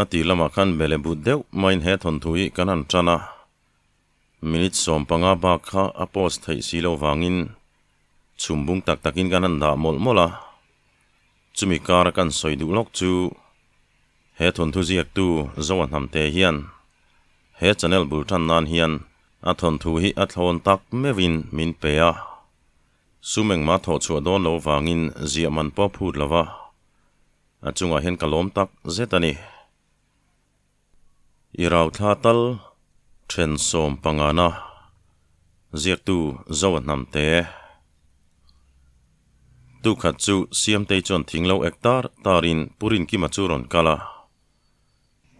A tih lamah khan bele but deuh maiin he thawnthu hi kan han tan a, minute 15 bak kha a post theih si lo vangin chhum bung tak takin kan han dah mawlh mawlh a. Chumi kara kan sawi duh lawk chu he thawnthu ziaktu Zoa Hnamte hian he channel bul tan nan hian a thawnthu hi a thlawn tak meuhin min pe a. Sum engmah thawh chhuah dawn lo vangin ziah man pawh phut lo va, a chungah hian ka lawm tak zet a ni. I rau thla tal then 15 na ziaktu Zoa Hnamte. Tukhat chu Siamtei chuan thing lo ek tar tarin Pu Rinkima chu rawn kal a.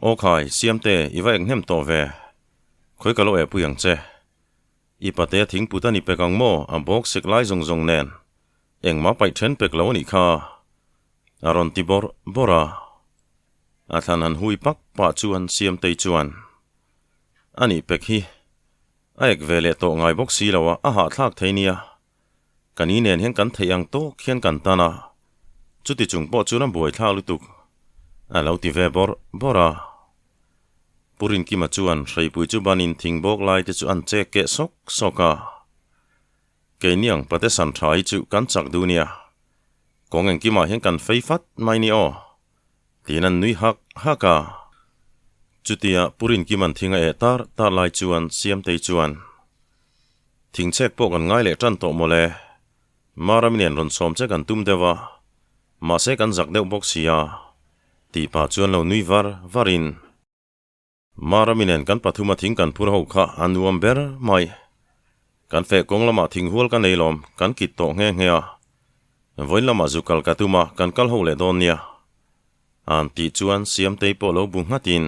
Aw khai, Siamte, i va ek hnem tawh ve. Khawi ka lo ehpui ang che. I patea thingput a ni pek ang maw? A bawk sek lai zawng zawng nen engmah paih then pek lo a nih kha. A rawn ti bawrh bawrh a. A thlan han hui pak pah chuan Siamtei chuan, A nih pek hi, a ek ve leh tawh ngai bawk si lo a, a hahthlak thei nia. Ka ni nen hian kan theih ang tawk hian kan tan a, chuti chung pawh chuan a buaithlak lutuk, a lo ti ve bawrh bawrh a. Pu Rinkima chuan hreipui chu banin thing bawk lai te chu an chek keh sawk sawk a. Keiniang pate san tha hi chu kan chak duh nia, kawng engkimah hian kan fei fat mai ni aw, tiin an nui hak hak a. Chutia Pu Rinkima'n thing a eh tar tar lai chuan Siamtei chuan, Thingchhek pawh kan ngai leh tan tawh mawle. Marami nen rawn sawm che kan tum deuh a, mahse kan zak deuh bawk si a, tih pah chuan lo nui var varin, Marami nen kan pathuma thing kan phur ho kha a nuam ber mai. Kan feh kawng lamah thing hual ka nei lawm, kan kit tawh nghe nghe a. Vawiin lamah zu kal ka tum a, kan kal ho leh dawn nia. An tih chuan Siamtei pawh lo bu nghatin,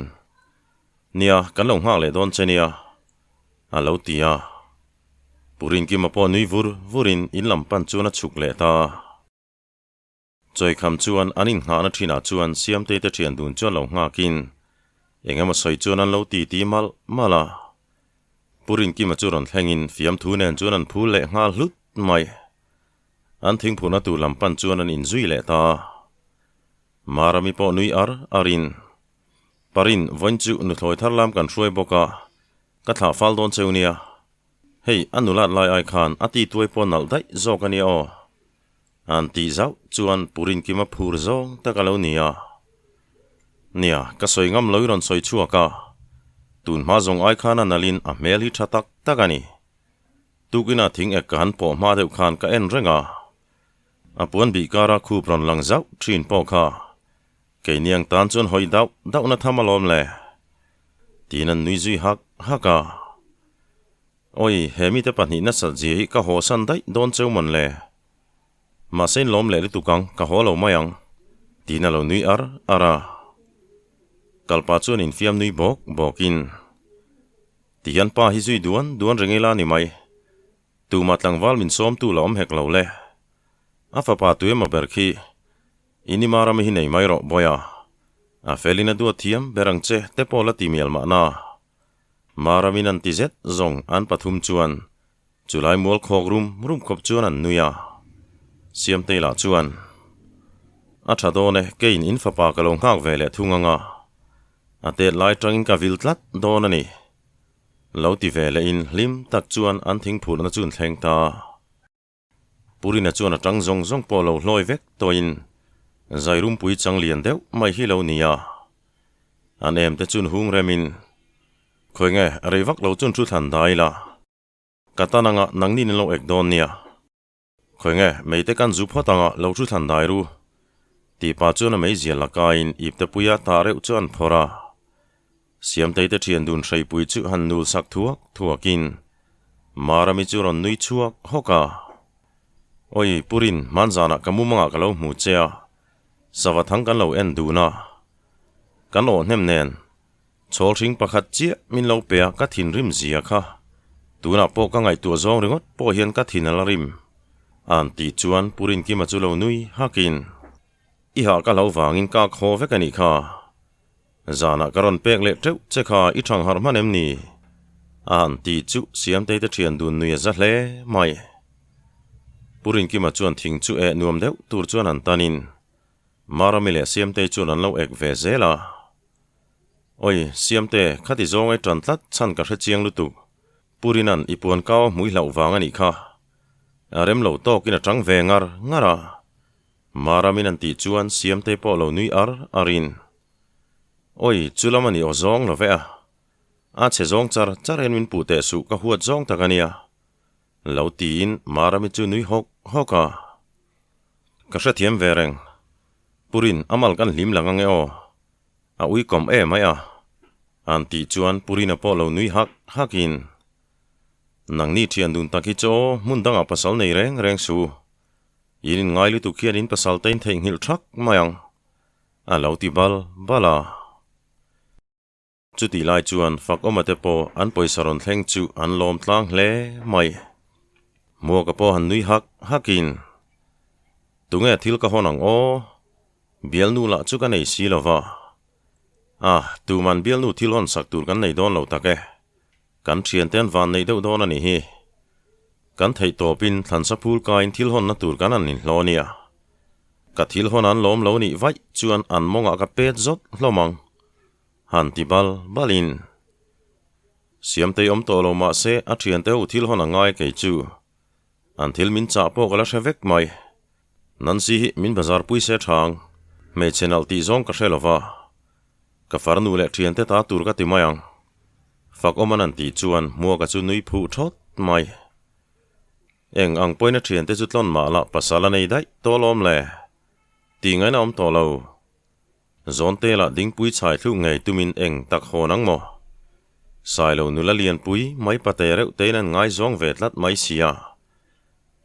Nia, kan lo nghak leh dawn che nia, a lo ti a. Pu Rinkima pawh nui vur vurin in lam pan chuan a chhuk leh ta. Chawikham chuan an innghahna thinah chuan Siamtei te thian dun chuan lo nghakin eng emaw sawi chuan an lo ti ti malh malh a. Pu Rinkima chu rawn thlengin fiamthu nen chuan an phul leh nghal hlut mai. An thingphurna tur lam pan chuan an inzui leh ta. Marami pawh nui ar arin, Parin, vawiin chu nuthlawi thar lam kan hruai bawk a, ka thlah fal dawn cheu nia. Hei, a nulat lai ai khan a ti tuai pawh nalh daih zawk a nia aw. An tih zauh chuan Purin Kima phur zawng tak a lo ni a. Nia, ka sawi ngam lo i rawn sawi chhuak a. Tun hma zawng ai khan a nalhin a hmel hi tha tak tak a ni. Tukinah thing ek ka han pawh hma deuh khan ka en reng a. A puan bih kara khup rawn lang zauh thin pawh kha keiniang tan chuan hawi dauh dauhna tham alawm le. Tiin an nui zui hak hak a. Awi, he mite pahnih nasat zia hi ka haw san daih dawn cheu mawn le. Mahse in lawm leh lutuk ang, ka haw lo mai ang. Tiin a lo nui ar ar a. Kalpa chuan infiam nui bawk bawkin, Tihian pa hi zui duan duan reng ila ni mai. Tumah tlangval min sawmtu la awm hek lo le. A fapa tu emaw ber khi, I ni Marami hi nei mai rawh Bawia. A felin a duat thiam ber ang che te pawh la ti mial mahna. Maramin an ti zet zawng an pathum chuan chulai mual khawk rum rum khawp chuan an nui a. Siamtei lah chuan, A tha dawn e, keiin in fapa ka lo nghak ve leh thung ang a. A tet lai tangin ka vil tlat dawn a ni. Lo ti ve lehin hlim tak chuan an thingphurhna chu an thleng ta. Purina chuan a tang zawng zawng pawh lo hlawi vek tawhin zai rumpui chang lian deuh mai hi lo ni a. An em te chun hung remin, Khawi nge, rei vak lo chun thu thlan dai la, ka tan anga nangnin in lo ek dawn nia. Khawi nge, meite kan zu phawt anga lo thu thlan dai ru, tih pah chuan a meizial lakain iptepuia tah reuh chu an phawrh a. Siamtei te thian dun hreipui chu han nul sak thuak thuakin Marami chu rawn nui chhuak hawk a. Awi, Purin, hmanzanah ka mumangah ka lo hmu che a, sava thang kan lo en dun a. Kan awh hnem nen, chhawl hring pakhat chiah min lo pe a, ka thinrim zia kha. Tunah pawh ka ngaihtuah zawng ringawt pawh hian ka thin a la rim. A'n tih chuan Purin Kima chu lo nui hakin, I hah ka hlo vangin ka khaw vek a nih kha. Zanah ka rawn pek leh teuh che kha i thang harh hman em ni? A han ti chu Siamtei te thian dun nui a za hle mai. Pu Rinkima chuan thing chu eh nuam deuh tur chuan an tanin Marami leh Siamtei chuan an lo ek ve zel a. Oi, Siamte, khati zawng ai tan tlat chhan ka hre chiang lutuk. Pu Rinan i puan kau a hmui hlauh vang a nih kha. A rem lo tawkin a tang ve ngar ngar a. Maramin an tih chuan Siamte pawh lo nui ar arin. Oi, chu lam a ni aw zawng lo ve a. A chhe zawng char char hian min puh teh suh ka huat zawng tak a nia. Lo tiin Marami chu nui hawk hawk a. Ka hrethiam ve reng. Purin a mal kan hlim lang ange aw. A uikawm em mai a. An tih chuan Purina pawh lo nui hak hakin, Nangni thian dun tak hi chu aw hmun dangah pasal nei reng reng su. In inngai lutuk hian in pasal te in theihnghilh thak mai ang. A lo ti bal bal a. Chutih lai chuan Fakawma te pawh an pawisa rawn thleng chu an lawm tlang hle mai. Hmuaka pawh han nui hak hakin, Tunge thil ka hawn ang aw? Bialnu lah chu ka nei si lo va. Ah, tuman bialnu thil hawn sak tur kan nei dawn lo tak e. Kan thiante an van neih deuh dawn a nih hi. Kan theih tawpin thlansa phul kaiin thil hawnna tur kan han inhlawh a nia. Ka thil hawn an lawm lo nih vaih chuan an mawngah ka pet zawt hlawm ang. Han ti bal balin. Siamtei awm tawh lo mah se a thiante ho thil hawn a ngai kei chu. An thil min chah pawh ka la hre vek mai. Nancy hi min bazar pui se thang, hmeichhe nalh tih zawng ka hre lo va. Ka farnu leh thiante ta tur ka ti mai ang. Fak awm an an tih chuan Hmuaka chu nui phuh thawt mai. Eng ang pawhin a thiante chu tlawn mah lah pasal a nei daih tawh alawm le. Tih ngaihna awm tawh lo. Zawnte lah dingpui chhai thluk ngei tumin eng tak hawn ang maw? Sailo nula lianpui mai pate reuh tein an ngaizawng ve tlat mai sia.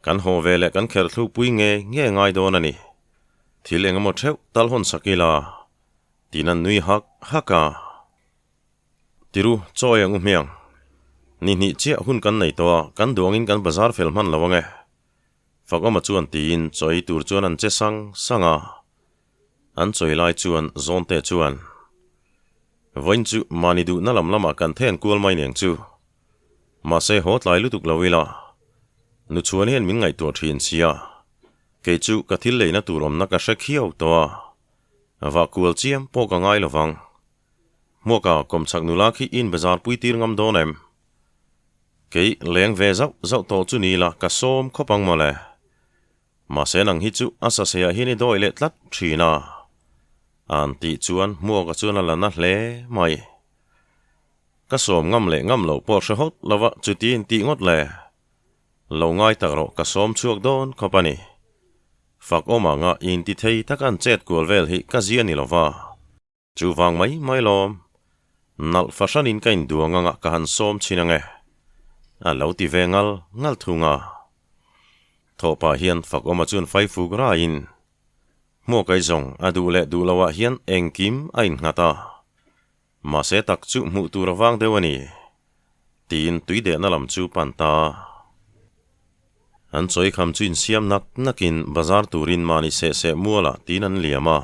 Kan haw ve leh kan kherh thlukpui nge nge ngai dawn a ni. Thil eng emaw theuh tal hawn sak ila, tiin an nui hak hak a. Tiru, chawi ang u hmiang. Ni hnih chiah hun kan nei tawh a, kan duangin kan bazar fel hman lo ang e. Fakawma chuan tiin chawi tur chuan an che sang sang a. An chawi lai chuan Zawnte chuan, Vawiin chu mahni duhna lam lamah kan then kual mai neng chu. Mahse haw tlai lutuk lo ila, Nuchhuan hian min ngaihtuah thin sia, kei chu ka thil leina tur awmna ka hre khiau tawh a, vah kual chiam pawh ka ngai lovang. Hmuaka kawmchhak nula khi in bazar pui tir ngam dawn em? Kei leng ve zauh zauh tawh chu ni la ka sawm khawp ang mawle. Mahse nang hi chu a saseiah hian i dawi leh tlat thin a, an tih chuan Hmuaka chuan a la na hle mai. Ka sawm ngam leh ngam loh pawh hre hawt lo va chuti in tih ngawt le. Lo ngai tak rawh ka sawm chhuak dawn khawp a ni. Fak awm anga i inti thei taka an chet kual vel hi ka zia ni lo va. Chuvang mai mai lawm. Nalh fahranin ka induang anga ka han sawm chhin ange. A lo ti ve ngal ngal thung a. Thawh pah hian Fakawma chuan faifuk raiin Hmuakai zawng a duh leh duh loah hian engkim a innghat a. Mahse tak chu hmuh tur a vang deuh a ni. Tiin tui dehna lam chu pan ta. An chawi kham chu insiam nak nakin bazar turin mahni seh seh mualah tiin an liam a.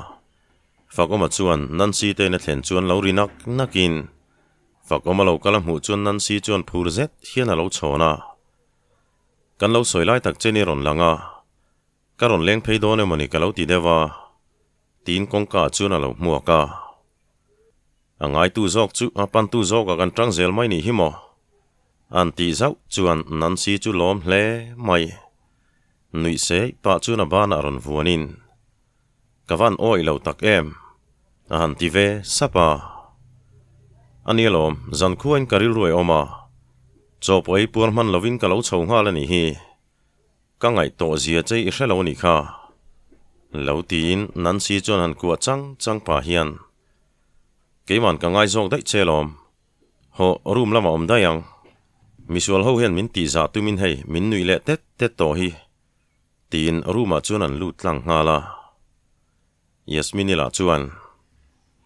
Fakawma chuan Nancy te in a thlen chuan lo ri nak nakin Fakawma lo kal a hmuh chuan Nancy chuan phur zet hian a lo chhawn a. Kan lo sawi lai tak che ni rawn lang a, ka rawn leng phei dawn emawni ka lo ti deuh a, tiin kawngka ah chuan a lo hmuak a. A ngaitu zawk chu a pantu zawkah kan tang zel mai nih hi maw? An tih zauh chuan Nancy chu lawm hle mai. Nuih seih pah chuan a banah rawn vuanin. Ka van awih lo tak em? A han ti ve sap a. A nia lawm, zan khuain ka rilru a awm a. Chaw pawh ei puar hman lovin ka lo chho nghal a nih hi. Ka ngaih tawh zia che i hre lo a nih kha. Lo tiin Nancy chuan han kuah chang chang pah hian, Keiman ka ngai zawk daih che lawm. Hawh, room lamah awm daih ang. Misual ho hian min tihzah tumin hei min nuih leh tet tet tawh hi. Tiin room ah chuan an lut tlang nghal a. Yasmini lah chuan,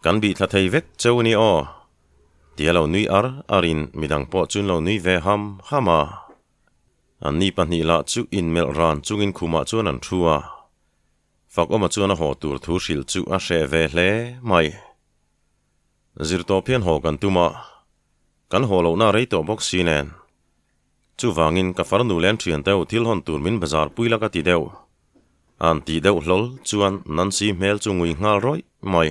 Kan bih thla thei vek cheu ni aw, tia lo nui ar ar in midang pawh chuan lo nui ve ham ham a. An ni pahnih lah chu inmelh ran chungin khumah chuan an thu a. Fakawma chuan a haw tur thu hrilh chu a hreh ve hle mai. Zirtawp hian haw kan tum a, kan haw lohna rei tawh bawk si nen. Chuvangin ka farnu leh an thian deuh thil hawn tur min bazar pui la ka ti deuh. An tih deuh hlawl chuan Nancy hmel chu ngui nghal rawih mai.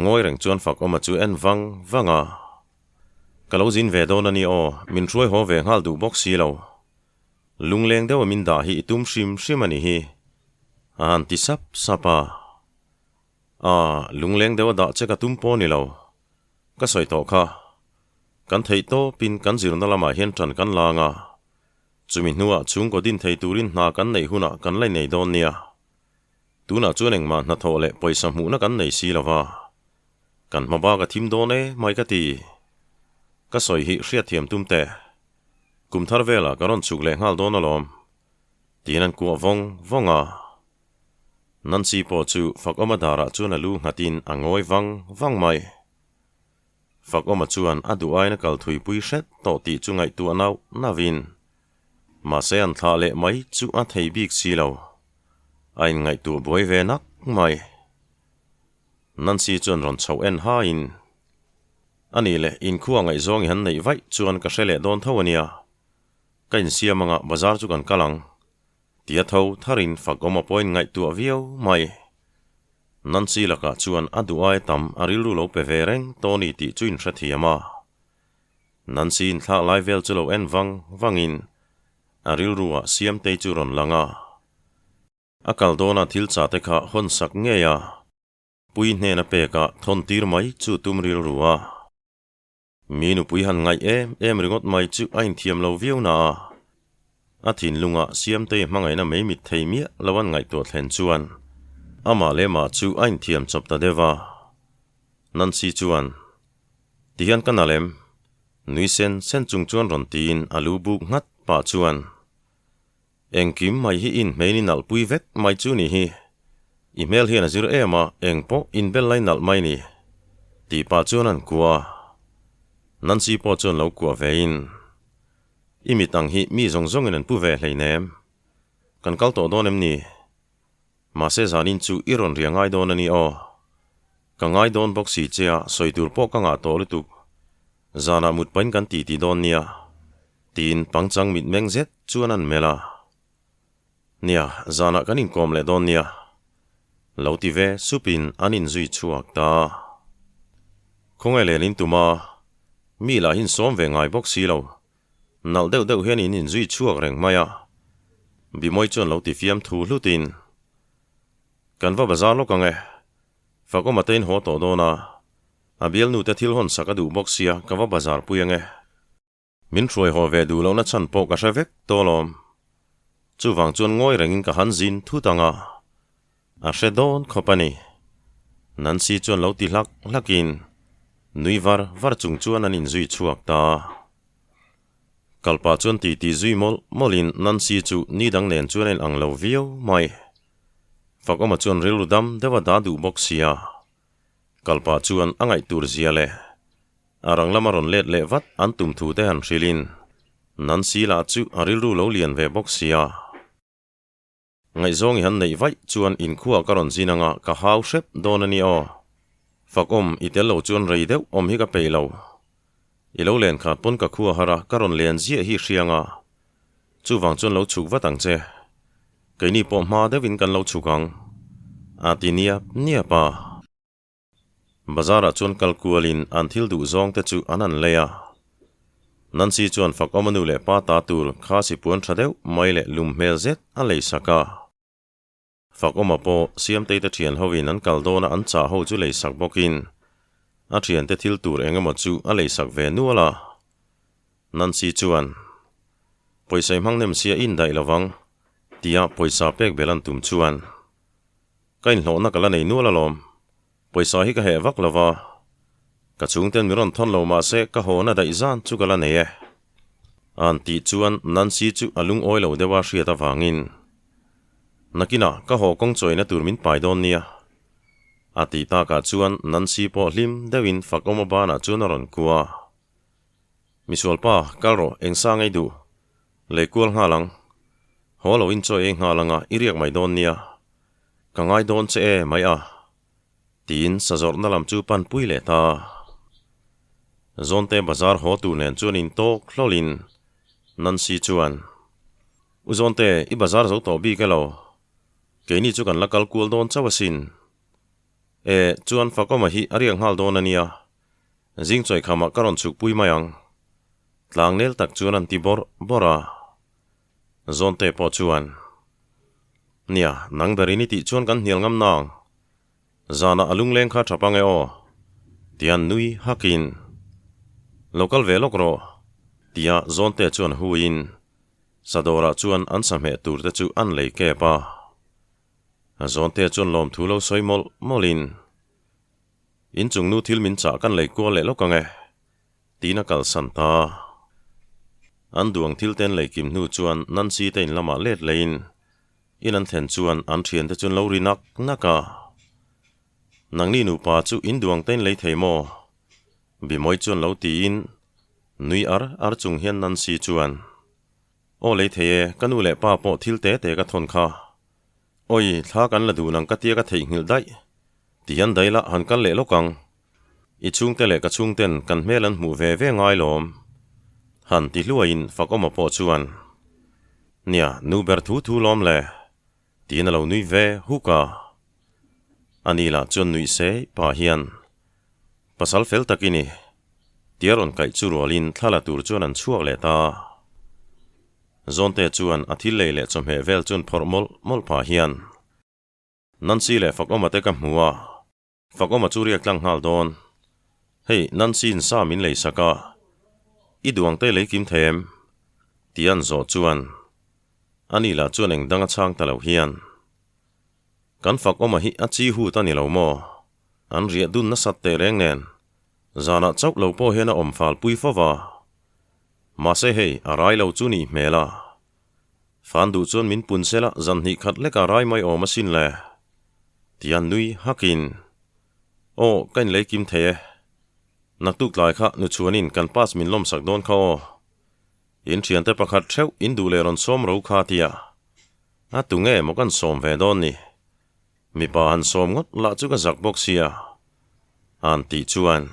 Ngawi reng chuan Fakawma chu en vang vang a. Ka lo zin ve dawn a ni aw, min hruai haw ve nghal duh bawk si lo. Lungleng deuha min dah hi i tum hrim hrim a ni hi, a han ti sap sap a. Aa, lungleng deuha dah che ka tum pawh ni lo. Ka sawi tawh kha. Kan theih tawpin kan zirna lamah hian ṭan kan lang a. Chumi hnuah chhungkaw din thei turin hna kan neih hunah kan la inei dawn nia. Tunah chuan engmah hnathawh leh pawisa hmuhna kan nei si lo va. Kan hma bak a thim dawn e mai ka ti. Ka sawi hi hriatthiam tum teh. Kum thar velah ka rawn chhuk leh nghal dawn alawm. Tiin an kuah vawng vawng a. Nancy pawh chu Fakawma darah chuan a lu nghatin a ngawi vang vang mai. Fakawma chuan a duh aiin a kal thuipui hret tawh tih chu ngaihtuah nauh nauhin, mahse an thlah leh mai chu a thei bik si lo. A inngaihtuah buai ve nak mai. Nancy chuan rawn chhoh en haiin, A nih leh, inkhua ngaihzawng i han neih vaih chuan ka hre leh dawn tho a nia. Ka insiam anga bazar chu kan kal ang. Tia tho tharin Fakawma pawhin ngaihtuah viau mai. Nancy lakah chuan a duh aia tam a rilru lo pe ve reng tawh ni tih chu inhrethiam a. Nancy inthlak lai vel chu lo en vang vangin a rilruah Siamtei chu rawn lang a. A kal dawna thil chah te kha hawn sak ngei a, Pui hnena pekah thawn tir mai chu tum rilru a. Mi nupui han ngaih em em ringawt mai chu a inthiam lo viau na a, a thinlungah Siamtei hmangaihna mei mit thei miah lo an ngaihtuah thlen chuan amah leh mah chu a inthiam chawp ta deuh a. Nancy chuan, Tihian ka nalh em? Nui sen sen chung chuan rawn tiin a lu buk nghat pah chuan, Engkim mai hi in hmein i nalh pui vek mai chu ni hi. I hmel hian a zir em a, eng pawh in bel lai nalh mai ni. Tih pah chuan an kuah a. Nancy pawh chuan lo kuah ve in, I mit ang hi mi zawng zawngin an pu ve hleinem. Kan kal tawh dawn em ni? Mahse zanin chu i rawn ria ngai dawn a ni aw. Ka ngai dawn bawk si che a, sawi tur pawh ka ngah tawh lutuk. Zanah mut pahin kan ti ti dawn nia. Tiin pangchang mitmeng zet chuan an melh a. Nia, zanah kan inkawm leh dawn nia. Lo ti ve supin an inzui chhuak ta. Khawngaih len in tum a, mi lah hi insawm ve ngai bawk si lo. Nalh deuh deuh hian in inzui chhuak reng mai a. Bimawi chuan lo ti fiam thu hlutin, Kan va bazar lawk ang e. Fakawma te in haw tawh dawn a, a bialnute thil hawn sak a duh bawk sia, ka va bazar pui ang e. Min hruai haw ve duh lohna chhan pawh ka hre vek tawh alawm. Chuvang chuan ngawi rengin ka han zin thut ang a, a hre dawn khawp a ni. Nancy chuan lo ti hlak hlakin nui var var chung chuan an inzui chhuak ta. Kalpa chuan titi zui mawlh mawlhin Nancy chu ni dang nen chuan a inang lo viau mai. Fakawma chuan rilru dam deuh a dah duh bawk sia. Kalpa chuan a ngaihtur zia leh a rang lama rawn let leh vat an tum thu te han hrilhin Nancy lah chu a rilru lo lian ve bawk sia. Ngaihzawng i han neih vaih chuan inkhua ka rawn zin anga ka hau hrep dawn a ni aw. Fakawm i tel lo chuan rei deuh awm hi ka peih lo. I lo len khat pawn ka khua har a, ka rawn len ziah hi hriang a. Chuvang chuan lo chhuk vat ang che. Keini pawh hma deuhin kan lo chhuk ang. A ti niap niap a. Bazar ah chuan kal kualin an thil duh zawng te chu an han lei a. Nancy chuan Fakawma nu leh pa ta tur kha sipuan tha deuh mai leh lum hmel zet a lei sak a. Fakawma pawh Siamtei te thian hoin an kal dawn a an chah ho chu lei sak bawkin a thiante thil tur eng emaw chu a lei sak ve nual a. Nancy chuan, Pawisa i hmang nem sia i indaih lovang, tia pawisa pek bel an tum chuan, Ka inhlawhna ka la nei nual alawm. Pawisa hi ka heh vak lo va, ka chhungten min rawn thawn lo mahse ka hawna daih zan chu ka la nei e. A'n tih chuan Nancy chu a lungawi lo deuh a hriat avangin, Nakinah ka haw kawng chawina tur min pai dawn nia. A tih takah chuan Nancy pawh hlim deuhin Fakawma banah chuan a rawn kua. Misualpa, kal rawh, eng sa ngei duh? Lei kual nghal ang. Haw lo in chawi ei nghal anga i riak mai dawn nia. Ka ngai dawn che e mai a. Tiin sazawrhna lam chu pan pui leh ta. Zawnte bazar haw tur nen chuan in tawk hlawlin Nancy chuan, U Zawnte, i bazar zo tawh bik elo? Keini chu kan la kal kual dawn chauh asin. E, chuan Fakawma hi a riak nghal dawn a nia. Zing chawikhamah ka rawn chhukpui mai ang. Tlangnel tak chuan an ti bawrh bawrh a. Zawnte pawh chuan, Nia, nang berin i tih chuan kan hnial ngam nang. Zanah a lungleng kha tha pang e aw. Tia nui hakin, Lo kal ve lawk rawh, tia Zawnte chuan huiin Sadawrah chuan an sahmeh turte chu an lei kep a. Zawnte chuan lawmthu lo sawi mawlh mawlhin, Inchung nu thil min chah kan lei kual leh lawk ang e, tiin a kalsan ta. An duang thil te an lei kim hnu chuan Nancy te in lamah let leiin in an thlen chuan an thiante chu an lo ri nak nak a. Nangni nupa chu in duang te in lei thei maw? Bimawi chuan lo tiin nui ar ar chung hian Nancy chuan, Aw lei thei e, ka nu leh pa pawh thil te te ka thawn kha. Awi, thla kan la dun ang ka tia ka theihnghilh daih. Tihian daih la, han kal leh lawk ang. I chhungte leh ka chhungten kan hmel an hmuh ve ve ngai lawm. Han ti hluaiin Fakawma pawh chuan, Nia, nu ber thu thu lawm le, tiin a lo nui ve huk a. Ani lah chuan nuih sei pah hian, Pasal fel tak i ni, tia rawn kaih chu rualin thla la tur chuan an chhuak leh ta. Zawnte chuan a thil lei leh chawhmeh vel chuan phawrh mawlh mawlh pah hian, Nancy leh Fakawma te ka hmu a, Fakawma chu riak tlang nghal dawn. Hei, Nancy-in sa min lei sak a, i duang te lei kim thei em? Tih an zawh chuan, ani lah chuan eng dang a chhang ta lo hian, Kan Fakawma hi a chi hut a ni lo maw? An riah dun nasat teh reng nen, zanah chauh lo pawh hian a awm fal pui fo va. Mahse hei, a rai lo chu nih hmel a. Fan duh chuan min pun sela zan hnih khat lek a rai mai awm asin le. Tia nui hakin, Aw, ka inlei kim thei e. Naktuk tlai kha nuchhuanin kan pass min lawmsak dawn kha aw. In thiante pakhat theuh in duh leh rawn sawm ro kha tia. A tunge maw kan sawm ve dawn ni? Mipa han sawm ngawt lah chu ka zak bawk sia. An tih chuan,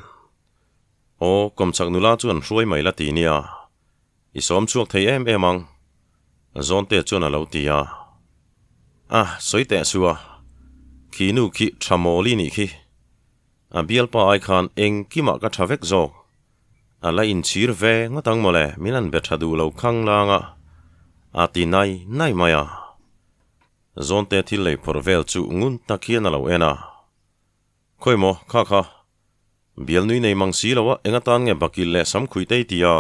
Aw, kawmchhak nula chu an hruai mai la ti nia. I sawm chhuak thei em em ang, Zawnte chuan a lo ti a. A, sawi teh su a, khi nu khi tha mawli nih khi. A bialpa ai khan engkimah ka tha vek zawk. A la inchhir ve ngawt ang mawle, min an be tha duh lo khang lang a, a ti nai nai mai a. Zawnte thil lei phawrh vel chu ngun tak hian a lo en a. Khawi maw, kha kha. Bial nui nei mang si lo a, eng atan nge bakil leh sam khui tei ti a?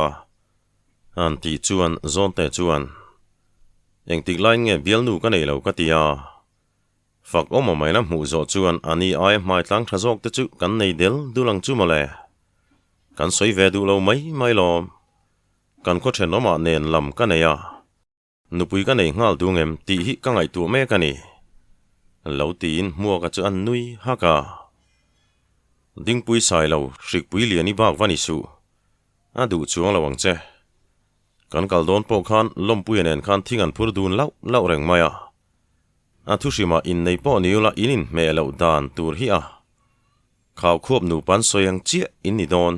An tih chuan Zawnte chuan, Engtik laiin nge bial nu ka nei lo ka ti a? Fak awm a mai la hmuh zawh chuan a ni aia hmai tlang tha zawk te chu kan nei del dul ang chu mawle. Kan sawi ve duh lo mai mai lawm. Kan khaw thenawmah nen lam ka nei a. Nupui ka nei nghal dung em tih hi ka ngaihtuah mek a ni. Lo tiin Hmuaka chu an nui hak a. Dingpui sai lo, hrikpui lian i bak va ni suh. A duh chuang lo ang che. Kan kal dawn pawh khan Lawmpuia nen khan thing an phur dun lauh lauh reng mai a. A thuhrimah innei pawh ni ula in inhmeh loh dan tur hi a. Khau khuap nupa an sawi ang chiah in ni dawn.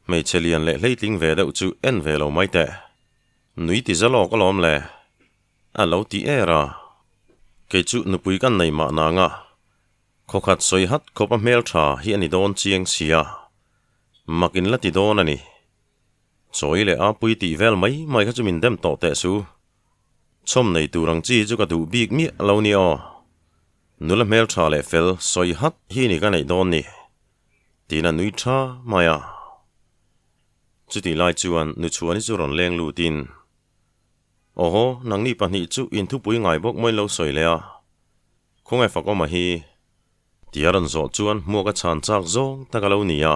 Hmeichhe lian leh hleitling ve deuh chu en ve lo mai teh. Nui ti za lawk alawm le, a lo ti er a. Kei chu nupui kan nei mah nang a, khawkhat sawi hat khawp a hmel tha hi a ni dawn chiang sia, mak in la ti dawn a ni. Chawi leh a pui tih vel mai mai kha chu min dem tawh teh su. Chhawm nei tur ang chi chu ka duh bik miah lo ni aw. Nula hmel tha leh fel sawi hat hi ni ka neih dawn ni, tiin a nui tha mai a. Chutih lai chuan Nuchhuani chu rawn leng lutin, Awhaw, nangni pahnih chu inthupui ngai bawk mawiin lo sawi leh a, khawngaih fak awma hi? Tia rawn zawh chuan hmuak a chhan chak zawng tak a lo ni a.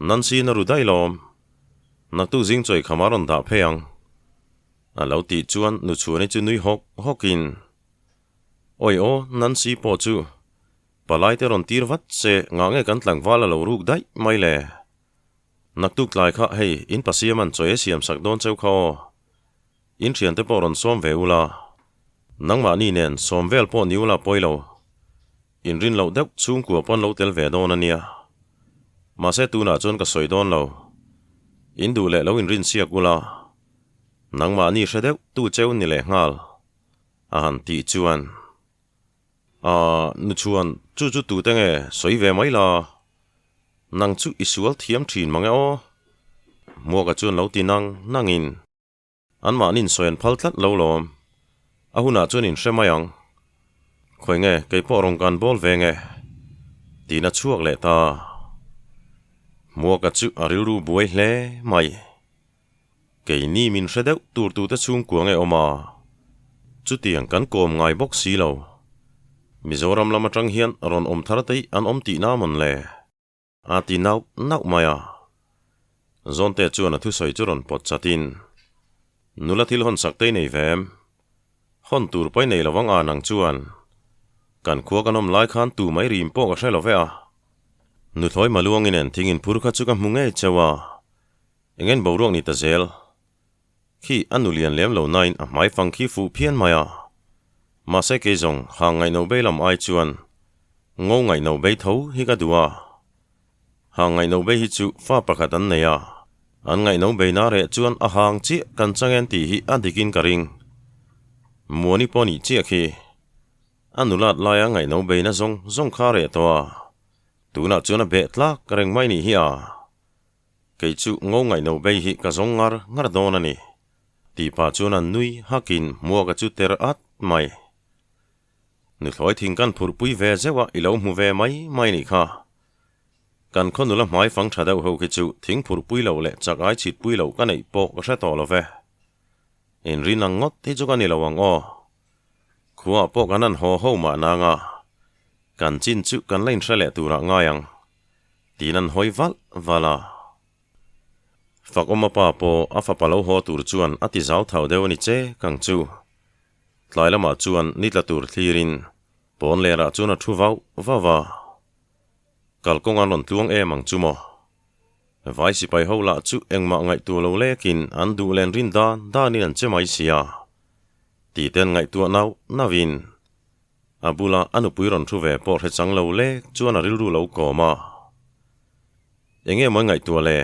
Nancy na ru daih lawm, naktuk zing chawi kham a rawn dah phei ang, a lo tih chuan Nuchhuani chu nui hawk hawkin, Awi aw, Nancy pawh chu Palai te rawn tir vat se ngah nge kan tlangval a lo ruk daih mai le? Naktuk tlai kha hei in pasiam an chawi a siam sak dawn cheu kha aw. In thian te pawh rawn sawm ve ula. Nangmahni nen sawm vel pawh ni ula pawi lo. In rin loh deuh chhungkua pawn lo tel ve dawn a nia. Mahse tunah chuan ka sawi dawn lo. In duh leh lo in rin siak ula. Nangmahni hre deuh tu cheu ni leh nghal a han tih chuan. Aaa, nu chuan chu chu tute nge sawi ve mai la? Nang chu i sual thiam thin mang e aw. Hmuaka chuan lo ti nang nangin. Anmahni insawi an phal tlat lo lawm. A hunah chuan inhre mai ang. Khawi nge kei pawh rawn kan bawl ve nge? Tiin a chhuak leh ta. Hmuaka chu a rilru buai hle mai. Keini min hre deuh tur tute chhungkua nge awm a? Chutiang kan kawm ngai bawk si lo. Mizoram lam atang hian rawn awm thar te hi an awm tihna mawn le? A ti nauh nauh mai a. Zawnte chuan a thusawi chu rawn pawt chatin, Nula thil hawn sak te i nei ve em? Hawn tur pawh i nei lo ang a nang chuan. Kan khua kan awm lai khan tu mai rim pawh ka hre lo ve a. Nuthlawi Maluangin en thing inphur kha chu ka hmu ngei cheu a. Engen boruak ni ta zel. Khi a nu lian lem lo nain a hmai fang khi fuh phian mai a. Mahse kei zawng hang ngaihno bei lam ai chuan ngo ngaihno bei tho hi ka duh a. Hang ngaihno bei hi chu fa pakhat an nei a, an ngaihno bei na reh chuan a hang chiah kan chang en tih hi a dikin ka ring. Muani pawh nih chiah khi. A nulat laia ngaihno beina zawng zawng kha reh tawh a. Tunah chuan a beh tlak reng mai nih hi a. Kei chu ngo ngaihno bei hi ka zawng ngar ngar dawn a ni, tih pah chuan an nui hakin hmuaka chu ter at mai. Nuthlawi thing kan phurhpui ve zeuh a i lo hmu ve mai mai nih kha. Kan khaw nula hmai fang tha deuh ho khi chu thing phurhpui loh leh chak ai chhitpui loh ka neih pawh ka hre tawh lo ve. Inrin ang ngawt hi chu ka ni lo ang aw. Khuaah pawh kan han haw ho mah nanga kan chin chu kan la inhre leh turah ngai ang. Tiin an hawi valh valh a. Fakawma pa pawh a fapa lo haw tur chuan a ti zau thau deuh a ni che kang chu. Tlai lamah chuan ni tla tur thlirin pawn lerah chuan a thu vauh vauh a. Kalkawng an rawn tluang em ang chu maw? Vai sipai ho lah chu engmah ngaihtuah lo lekin an duh len rin dan danin an che mai sia. Titen ngaihtuah nauh nauhin A bula a nupui rawn thu ve pawh hre chang lo lek chuan a rilru lo kawm a. Enge mawi ngaihtuah le?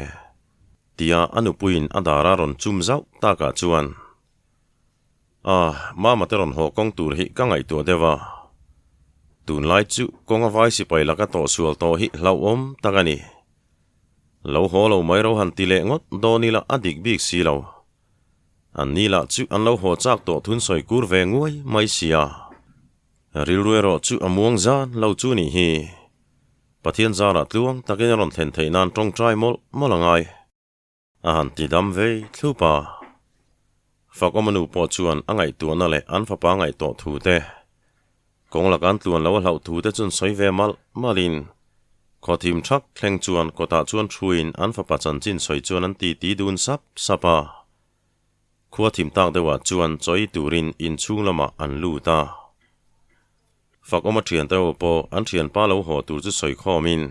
Tia a nupuiin a dara rawn chum zauh takah chuan, Ah, mama te rawn haw kawng tur hi ka ngaihtuah deuh a. Tunlai chu kawng a vai sipai laka tawhsual tawh hi hlauhawm tak a ni. Lo haw lo mai ro han ti leh ngawt dawn ila a dik bik si lo. An ni lah chu an lo haw chak tawh thun sawi kur ve nguai mai sia. Rilru erawh chu a muang zan lo chu nih hi. Pathian zarah tluang takin a rawn thlen theih nan tawngtai mawlh mawlh a ngai. A han ti dam vei thlup a. Fakawma nu pawh chuan a ngaihtuahna leh an fapa ngaihtuah thu te, kawng laka an tluan lo a hlauh thu te chuan sawi ve malh malhin Khawthim thak thleng chuan kawtah chuan thuin an fapa chanchin sawi chuan an titi dun sap sap a. Khua thim tak deuhah chuan chawi turin inchhung lamah an lut a. Fakawma thiante ho pawh an thianpa lo haw tur chu sawi khawmin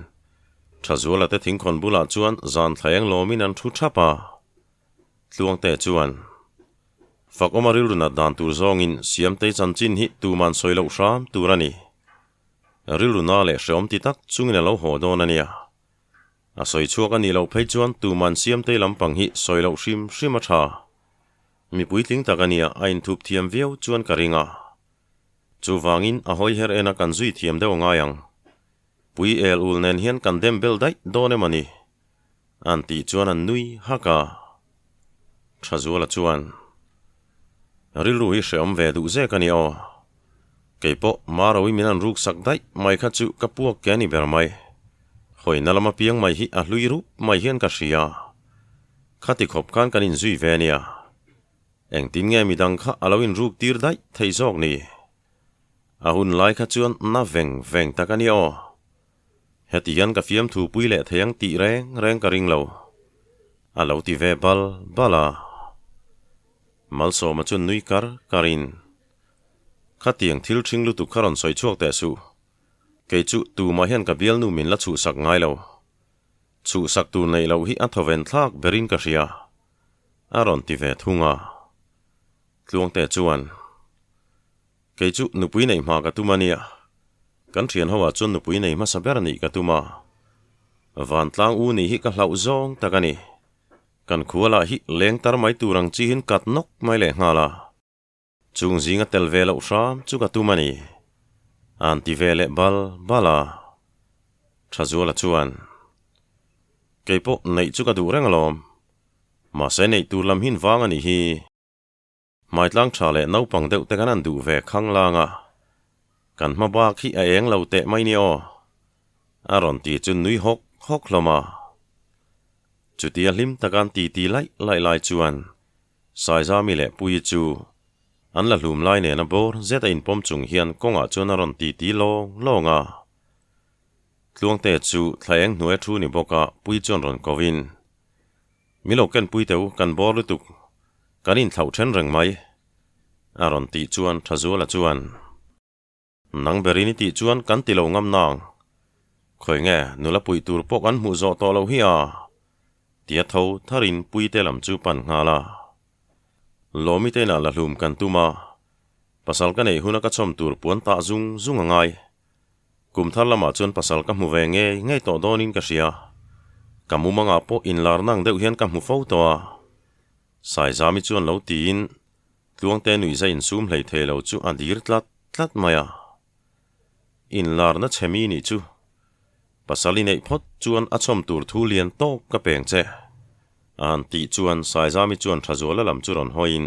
Thazuala te thingkhawn bulah chuan zan thlaeng lawmin an thu thap a. Tluangte chuan Fakawma rilru nat dan tur zawngin Siamtei chanchin hi tuman sawi loh hram tur a ni. Rilru na leh hreawm ti tak chungin a lo haw dawn a nia. A sawi chhuak a nih loh phei chuan tuman Siamtei lampang hi sawi loh hrim hrim a tha. Mi puitling tak a nia, a inthup thiam viau chuan ka ring a. Chuvangin a hawi her ena kan zui thiam deuh a ngai ang. Pui el ul nen hian kan dem bel daih dawn em a ni? An tih chuan an nui hak a. Thazuala chuan, Rilru hi hreawm ve duh zek a ni aw. Kei pawh Marawi min an ruk sak daih mai kha chu ka puak ke a ni ber mai. Hawina lama piang mai hi a hlui rup mai hian ka hria. Khati khawp khan kan inzui ve a nia. Engtin nge midang kha a lo inruk tir daih thei zawk ni? A hun lai kha chuan na veng veng tak a ni aw. Heti hian ka fiamthu pui leh thei ang tih reng reng ka ring lo. A lo ti ve bal bal a. Malsawma chuan nui kar karin, Khatiang thil ṭhing lutuk kha rawn sawi chhuak teh suh. Kei chu tumah hian ka bialnu min la chhuhsak ngai lo. Chhuhsak tur neih loh hi a thawven thlak berin ka hria. A rawn ti ve thung a. Tluangte chuan, Kei chu nupui neih hma ka tum a nia. Kan thian ho ah chuan nupui nei hmasa ber nih ka tum a. Vantlang u nih hi ka hlauh zawng tak a ni. Kan khua lah hi leng tar mai tur ang chihin kat nawk mai leh nghal a. Chung zinga tel ve loh hram chu ka tum a ni. A'n ti ve leh bal bal a. Thazuala chuan, Kei pawh neih chu ka duh reng alawm. Mahse neih tur lam hin vang a nih hi. Hmaitlang tha leh naupang deuh te kan han duh ve khang lang a. Kan hma bak hi a eng lo teh mai ni aw. A rawn ti chu nui hawk hawk hlawm a. Chutia hlim taka an titi laih laih lai chuan Saizami leh Puii chu an la hlum lai nena bawr zet a inpawm chung hian kawngah chuan a rawn titi lawng lawng a. Tluangte chu thla eng hnuai a thu ni bawk a, Puii chuan rawn ko in, Mi lo ken pui teu, kan bawr lutuk, kan inthlauh then reng mai, a rawn tih chuan Thazuala chuan, Nang berin i tih chuan kan ti lo ngam nang. Khawi nge nula puih tur pawh kan hmuh zawh tawh loh hi a? Tia tho tharin Puite lam chu pan nghal a. Lawmi te inah la hlum kan tum a, pasal ka neih huna ka chhawm tur puan tah zung zung a ngai. Kum thar lamah chuan pasal ka hmu ve ngei ngei tawh dawnin ka hria. Ka mumangah pawh inlar nang deuh hian ka hmu fo tawh a. Saizami chuan lo tiin Tluangte nuihza insum hlei thei lo chu a dir tlat tlat mai a. Inlarna chhe mi nih chu pasal i neih phawt chuan a chhawm tur thu lian tawk ka peng che. An tih chuan Saizami chuan Thazuala lam chu rawn hawiin,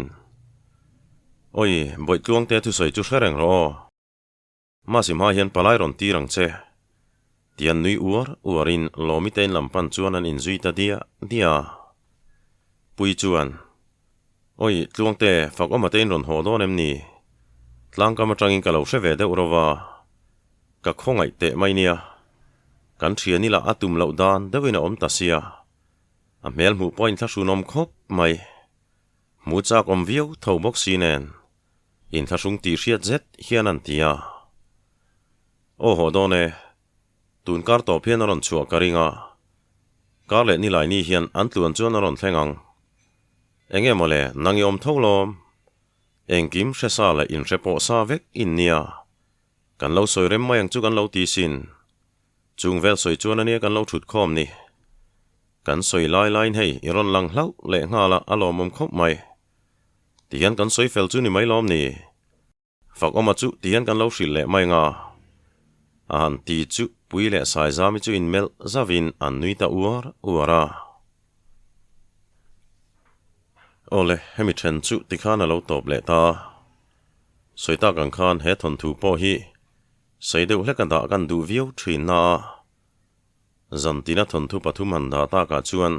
Awi, Bawih Tluangte thusawi chu hre reng rawh aw. Mahse hma hian palai rawn tir ang che. Tian nui uar uarin Lawmi te in lam pan chuan an inzui ta diah diah a. Pui chuan, Awi, Tluangte, fak awma te in rawn haw dawn em ni? Tlangkam atangin ka lo hre ve deuh rova, ka khawngaih teh mai nia. Kan thian ila a tum loh dan deuhin a awm ta sia. A hmel hmuh pawh a inthlahrunawm khawp mai. Hmu chak awm viau tho bawk si nen. Inthlahrung tih hriat zet hian an ti a. Aw haw dawn e, tun kar tawp hian a rawn chhuah ka ring a, kar leh nilai ni hian an tluan chuan a rawn thleng ang. Enge mawle, nang i awm tho lawm. Engkim hre sa leh inhre pawh sa vek in nia. Kan lo sawi rem mai ang chu kan lo ti sin. Chung vel sawi chuan ania kan lo thut khawm ni. Kan sawi lai laiin hei i rawn lang hlauh leh nghal a, a lawmawm khawp mai. Tihian kan sawi fel chu ni mai lawm ni? Fak awma chu tihian kan lo hrilh leh mai nga. A han ti chu Pui leh Saizami chu inmelh zavin an nui ta uar uar a. Awle, hemi then chu tikhan a lo tawp leh ta. Sawi tak ang khan he thawnthu pawh hi sawi deuh hlek a dah kan duh viau thin na a. Zantina thawnthu pathum han dah takah chuan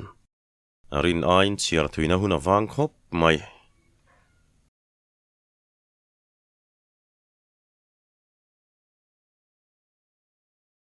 A rin aiin chhiar thuina hun a vang khawp mai.